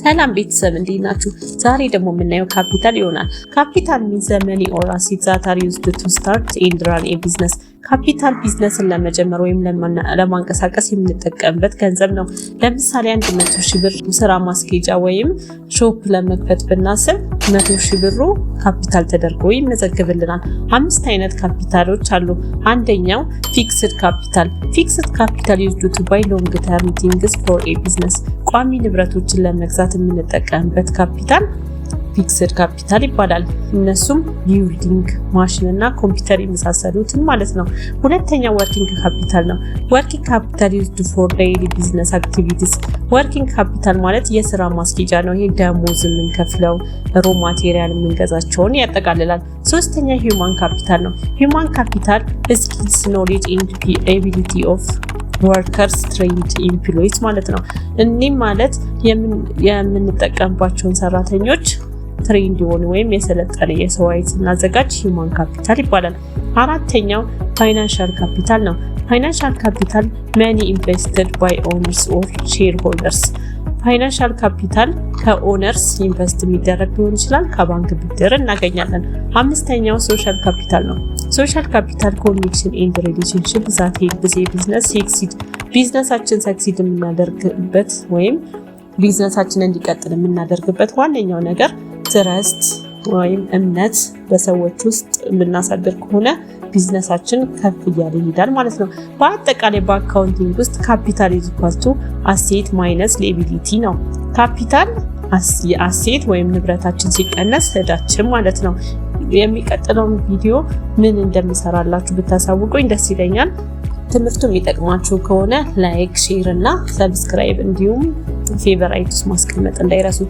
ሰላም ቤተሰብ፣ እንዴት ናችሁ? ዛሬ ደግሞ የምናየው ካፒታል ይሆናል። Capital means money or asset that are used to start and run a business። ካፒታል ቢዝነስን ለመጀመር ወይም ለማንቀሳቀስ የምንጠቀምበት ገንዘብ ነው። ለምሳሌ 100,000 ብር ስራ ማስኬጃ ወይም shop ለመክፈት ብናስብ 100,000 ብሩ ካፒታል ተደርጎ ይመዘግብልናል። አምስት አይነት ካፒታሎች አሉ። አንደኛው fixed capital። Fixed capital used to buy long term things for a business። ቋሚ ንብረቶችን ለመግዛት የምንጠቀምበት ካፒታል fixed capital ይባላል። እነሱም building፣ ማሽን እና ኮምፒውተር የመሳሰሉትን ማለት ነው። ሁለተኛው working capital ነው። Working capital used for daily business activities። Working capital ማለት የስራ ማስኬጃ ነው። ይሄ ደሞዝ የምንከፍለው፣ raw material የምንገዛቸውን ያጠቃልላል። ሶስተኛ human capital ነው። Human capital skills, knowledge and ability of workers, trained employees ማለት ነው። እኒህም ማለት የምንጠቀምባቸውን ሰራተኞች trained የሆኑ ወይም የሰለጠነ የሰው ኃይል ስናዘጋጅ human capital ይባላል። አራተኛው financial capital ነው። Financial capital, money invested by owners or shareholders። Financial capital ከ owners invest የሚደረግ ሊሆን ይችላል፣ ከባንክ ብድር እናገኛለን። አምስተኛው social capital ነው። Social capital, connection and relationship that helps a business succeed። ቢዝነሳችን succeed የምናደርግበት ወይም ቢዝነሳችን እንዲቀጥል የምናደርግበት ዋነኛው ነገር trust ወይም እምነት በሰዎች ውስጥ የምናሳድር ከሆነ ቢዝነሳችን ከፍ እያለ ይሄዳል ማለት ነው። በአጠቃላይ በ accounting ውስጥ capital is equal to asset minus liability ነው። ካፒታል asset ወይም ንብረታችን ሲቀነስ እዳችን ማለት ነው። የሚቀጥለውን ቪዲዮ ምን እንደምሰራላችሁ ብታሳውቁኝ ደስ ይለኛል። ትምህርቱ የሚጠቅማችሁ ከሆነ like፣ share እና subscribe እንዲሁም favorite ውስጥ ማስቀመጥ እንዳይረሱ።